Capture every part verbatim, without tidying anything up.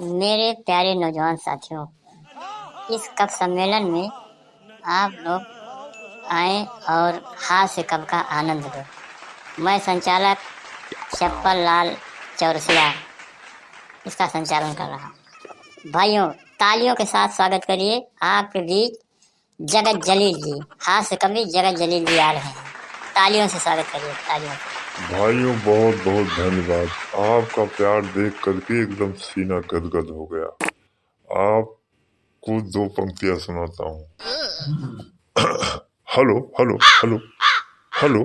मेरे प्यारे नौजवान साथियों, इस कवि सम्मेलन में आप लोग आएं और हास्य कवि का आनंद लें। मैं संचालक चप्पल लाल चौरसिया इसका संचालन कर रहा हूँ। भाइयों, तालियों के साथ स्वागत करिए आपके बीच जगत जलील जी, हास्य कवि जगत जलील जी आ रहे हैं। तालियों से स्वागत करिए, तालियों से। भाइयों, बहुत बहुत धन्यवाद। आपका प्यार देख करके एकदम सीना गदगद हो गया। आपको दो पंक्तियां सुनाता हूँ। हेलो, हेलो, हेलो, हेलो।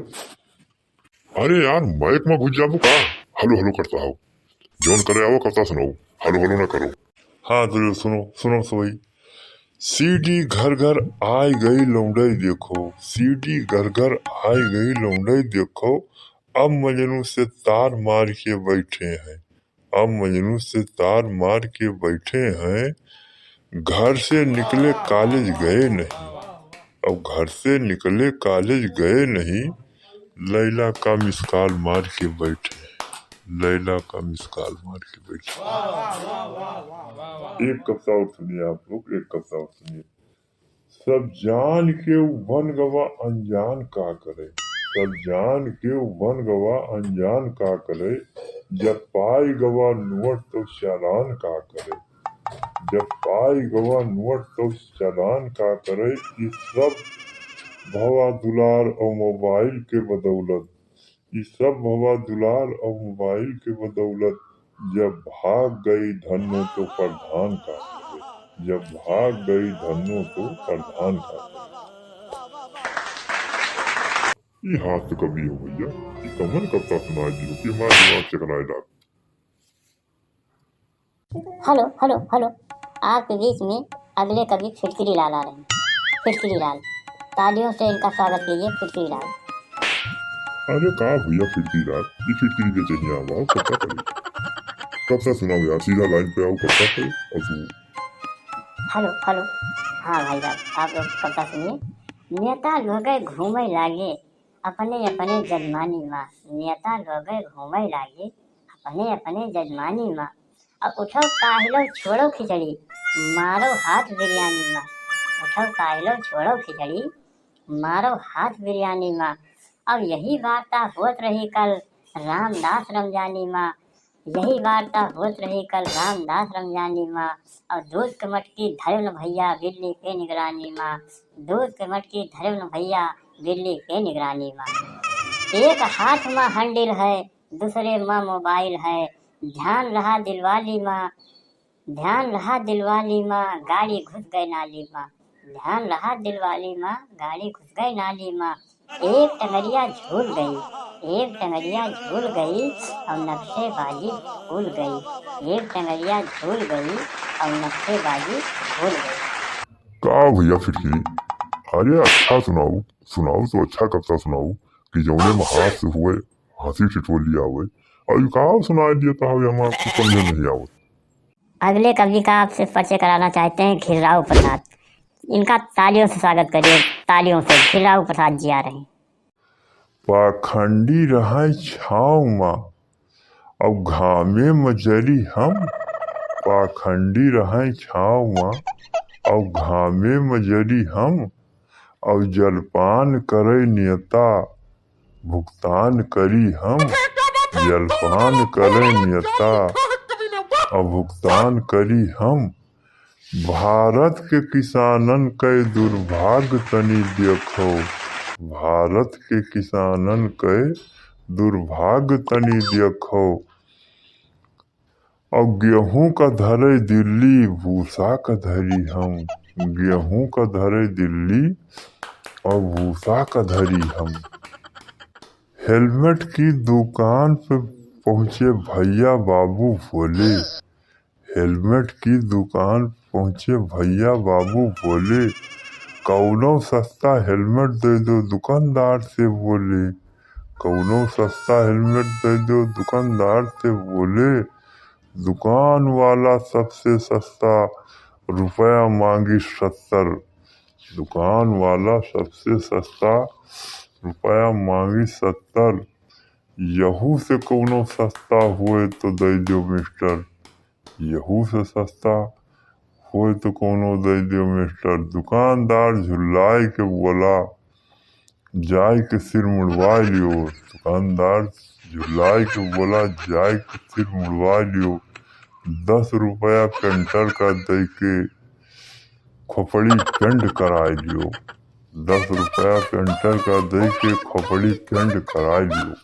अरे यार, माइक में घुस जाबू का? हेलो हेलो करता हो, जौन करे आवो कविता सुनाओ, हेलो हेलो ना करो। हाँ, तो सुनो, सुनो सो भाई। सीडी घर घर आइ गई लौंडई देखो, सीडी घर घर आइ गई लौंडई देखो, अब मजनू से तार मार के बैठे हैं, अब मजनू से तार मार के बैठे हैं। घर से निकले कॉलेज गए नहीं, अब घर से निकले कॉलेज गए नहीं, लैला का मिस कॉल मार के बैठे, लैला का मिस कॉल मार के बैठे। एक कविता और सुनिए आप लोग, एक कविता और सुनिए। सब जान के उ बन गवा अनजान का करे, सब जान के उ बन गवा अनजान का करे, जब पाई गवा नोट तो चालान का करे, जब पाई गवा नोट तो चालान का करे। ई सब भवा दुलार और मोबाइल के बदौलत, ई सब भवा दुलार और मोबाइल के बदौलत, जब भाग गई धन्नो तो प्रधान का करे, जब भाग गई धन्नो तो प्रधान का करे। ई हास्य कवि हो भैया, ई कवन कविता सुनाई दियो कि हमार दिमाग चकराए लाग। हेलो, हेलो, हेलो। आपके बीच में अगले कवि फिटकिरी लाल आ रहे हैं। फिटकिरी लाल, तालियों से इनका स्वागत कीजिए, फिटकिरी लाल। अरे का भैया फिटकिरी लाल, ये फिटकिरी के चाहिए आवाज, कविता पढ़े। कविता सुनाओ यार, सीधा लाइन पे आओ, कविता पढ़े और सुनो। हेलो, हेलो। हाँ भाई साहब, आप लोग कविता सुनिए। नेता लोग घूमे लागे अपने अपने जजमानी मा, नेता लोग घूमे लागे अपने अपने जजमानी मा। अब उठो काहिलो छोड़ो खिचड़ी, मारो हाथ बिरयानी मा। उठो काहिलो छोड़ो खिचड़ी, मारो हाथ बिरयानी मा। अब यही वार्ता होत रही कल रामदास रमजानी मा, यही वार्ता होत रही कल रामदास रमजानी मा। और दूध के मटकी धरे न भैया बिल्ली के निगरानी मा, दूध के मटकी धरे न भैया बिल्ली के निगरानी मा। एक हाथ मा हैंडल है, दूसरे मा मोबाइल है, ध्यान रहा दिलवाली मा, ध्यान रहा दिलवाली मा, गाड़ी घुस गए नाली मा, ध्यान रहा दिलवाली मा, गाड़ी घुस गए नाली मा। एक टंगरिया झूल गई, एक टंगरिया झूल गई और नक्शेबाजी भूल गई, एक टंगरिया झूल गई और नक्शेबाजी भूल गई। का भैया फिटकिरी, अरे अच्छा सुनाऊ, सुनाऊ तो अच्छा कविता सुनाऊ कि जौने में हास्य हुए, हंसी ठिठोली आवे। और ई का सुनाई दिया था हमें, हमारा कुछ समझे नहीं आवत। अगले कवि का आपसे परिचय कराना चाहते हैं घिर्राव प्रसाद। इनका तालियों से स्वागत करिए, तालियों से। घिर्राव प्रसाद जी आ रहे हैं। पाखंडी रहै छाँव मा, अब घामे म जरी हम। पाखंडी रहै छाँव मा, अब घामे म जरी हम। अब जलपान करै नेता, भुगतान करी हम। जलपान करै नेता, अब भुगतान करी हम। भारत के किसानन कै दुर्भाग्य तनी देखो, भारत के किसानन कै दुर्भाग्य तनी देखो। अब गेहूं का धरे दिल्ली, भूसा का धरी हम। गेहूं का धरे दिल्ली, अब भूसा का धरी हम। हेलमेट की दुकान पे पहुंचे भैया बाबू भोले। हेलमेट की दुकान पहुंचे भैया बाबू भोले, कौनो सस्ता हेलमेट दे दो दुकानदार से बोले, कौनो सस्ता हेलमेट दे दो दुकानदार से बोले। दुकान वाला सबसे सस्ता रुपया मांगी सत्तर, दुकान वाला सबसे सस्ता रुपया मांगी सत्तर। यहू से कौनो सस्ता हुए तो दे दो मिस्टर, यहू से सस्ता होय तो कौनो दइ दियो मिस्टर। दुकानदार झुल्लाइ के बोला, जाइ के सिर मुड़वाइ लियो। दुकानदार झुल्लाइ के बोला, जाइ के सिर मुड़वाइ लियो। दस रुपया पेंटर का दइ के खोपड़ी पेंट कराइ लियो। दस रुपया पेंटर का दइ के खोपड़ी पेंट कराइ लियो।